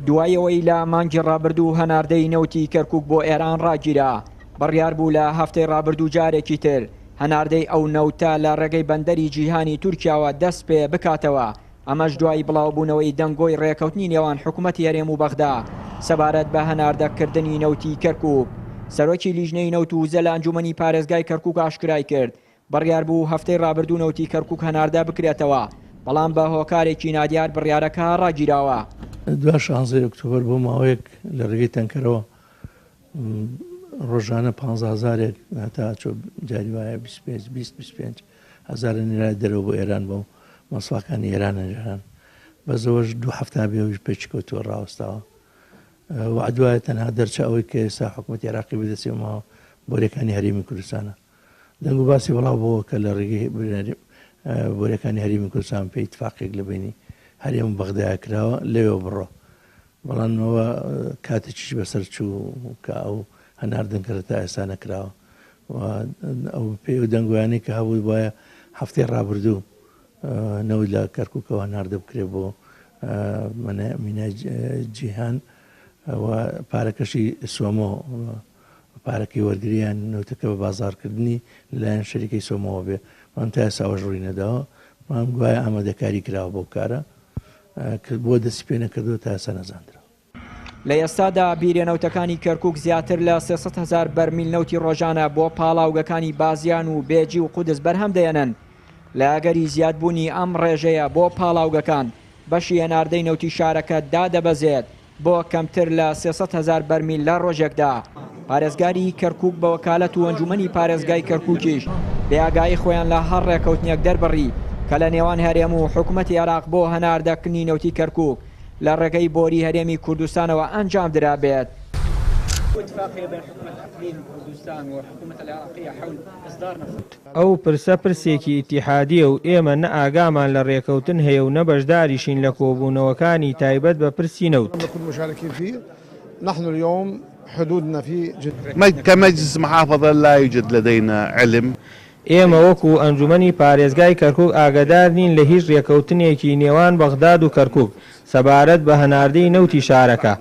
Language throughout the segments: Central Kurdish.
دوای ئەوەی لە مانگی ڕابردوو هەناردەی نەوتی کەرکوک بۆ ئێران ڕاگیرا، بڕیار بوو لە هەفتەی ڕابردوو جارێکی تر هەناردەی ئەو نەوتە لە ڕێگەی بەندەری جیهانی تورکیاوە دەست پێ بکاتەوە، ئەمەش دوای بڵاوبوونەوەی دەنگۆی ڕێکەوتنی نێوان حکومەتی هەرێم و بەغدا سەبارەت بە هەناردەکردنی نەوتی کەرکوک. سەرۆکی لیژنەی نەوت و وزە لە ئەنجومەنی پارێزگای کەرکوک ئاشکرای کرد، بڕیار بوو هەفتەی ڕابردوو نەوتی کەرکوک هەناردە بکرێتەوە، بەڵام بە هۆکارێکی نادیار بڕیارەکە ڕاگیراوە. دوا شانزەی ئۆکتۆبەر بۆ ماوەیەک لە ڕێگەی تەنکەرەوە ڕۆژانە پانزە هەزارێک هەتا چۆ جاری وایە 25 20 25 هەزارە نرای دەرەوە بۆ ئێران بۆ مەسواکانی ئێران ئێران بەزەوەش دوو هەفتا بێویش پێچ کەوتووە ڕاوەستاوە وعد وایە تەنها دەرچە ئەوەی کە ئێستا حکوومەتی عێراقی بەدەستی ماوە بۆریەکانی هەرێمی کوردستانە دەنگ و باسی بڵاو بۆوە کە لە ڕێگەی بۆریەکانی هەرێمی کوردستان پێی اتفاقێک لە بینی هەرێم و بەغدایە کراوە لەوێ بڕۆ بەڵام ئەوە کاتێکیش بەسەر چوو کە ئەو هەناردن کردە تا ئێستا نەکراوە و ئەو پێی و دەنگۆیانەی کە هەبوو وایە هەفتەی ڕابردوو نەوت لە کەرکووکەوە هەناردە بکرێت بۆ مینای جیهان و پارەکەشی سۆمۆ پارەکەی وەرگریان نەوتەکە بە بازاڕکردنی لەلایەن شەریکەی سۆمۆوە بێ بەڵام تا ئێستا ئەوەش ڕووی نەداوە بەڵام گوایە ئامادەکاری کراوە بۆ کارە کە بۆ دەستی پێ نەکردووە تا ئێستا نەزاندراوە. لە ئێستادا بیرە نەوتەکانی کەرکوک زیاتر لە 300 هەزار بەرمیل نەوتی ڕۆژانە بۆ پاڵاوگەکانی بازیان و بێجی و قودس بەرهەم دەهێنن. لە ئەگەری زیادبوونی ئەم ڕێژەیە بۆ پاڵاوگەکان، بەشی هەناردەی نەوتی شارەکە دادەبەزێت بۆ کەمتر لە 300 هەزار بەرمیل لە ڕۆژێکدا. پارێزگاری کەرکوک بە وەکالەت و ئەنجومەنی پارێزگای کەرکوکیش بێ ئاگایی خۆیان لە هەر ڕێکەوتنێک دەربڕی کە لە نێوان هەرێم و حکومەتی عێراق بۆ هەناردەکردنی نەوتی کەرکوک لە ڕێگەی بۆری هەرێمی کوردستانەوە ئەنجام درابێت. ئەو پرسە پرسێکی ئیتیحادییە و ئێمە نە ئاگامان لە رێکەوتن هەیە و نە بەشداریشین لە کۆبوونەوەکانی تایبەت بە پرسی نەوت. ئێمە وەکو ئەنجومەنی پارێزگای کەرکوک ئاگەدار نین لە هیچ رێکەوتنێکی نێوان بەغداد و کەرکوک سەبارەت بە هەناردەی نەوتی شارەکە،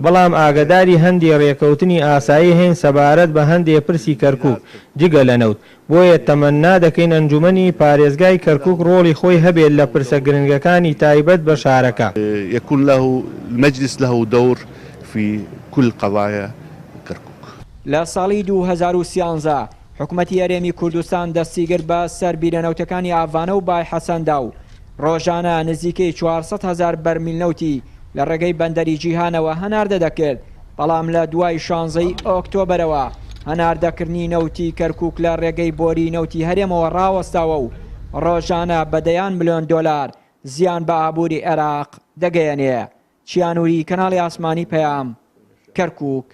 بەڵام ئاگەداری هەندێ رێکەوتنی ئاسایی هەین سەبارەت بە هەندێ پرسی کەرکوک جگە لە نەوت، بۆیە تەمەننا دەکەین ئەنجومەنی پارێزگای کەرکوک رۆڵی خۆی هەبێت لە پرسە گرنگەکانی تایبەت بە شارەکە. یکون له المجلس له دور فی کل قضایا کرکوک. لە ساڵی 2013 حکومەتی هەرێمی کوردستان دەستیگرت بە سەر بیرە نەوتەکانی ئاڤانە و بای حەسەندا و ڕۆژانە نزیکەی 400 هەزار بەرمیل نەوتی لە ڕێگەی بەندەری جیهانەوە هەناردە دەکرد، بەڵام لە دوای شانزەی ئۆکتۆبەرەوە هەناردەکردنی نەوتی کەرکوک لە ڕێگەی بۆری نەوتی هەرێمەوە ڕاوەستاوە و ڕۆژانە بە دەیان ملیۆن دۆلار زیان بە ئابووری عێراق دەگەیەنێ. چیا نوری، کەناڵی ئاسمانی پەیام، کەرکوک.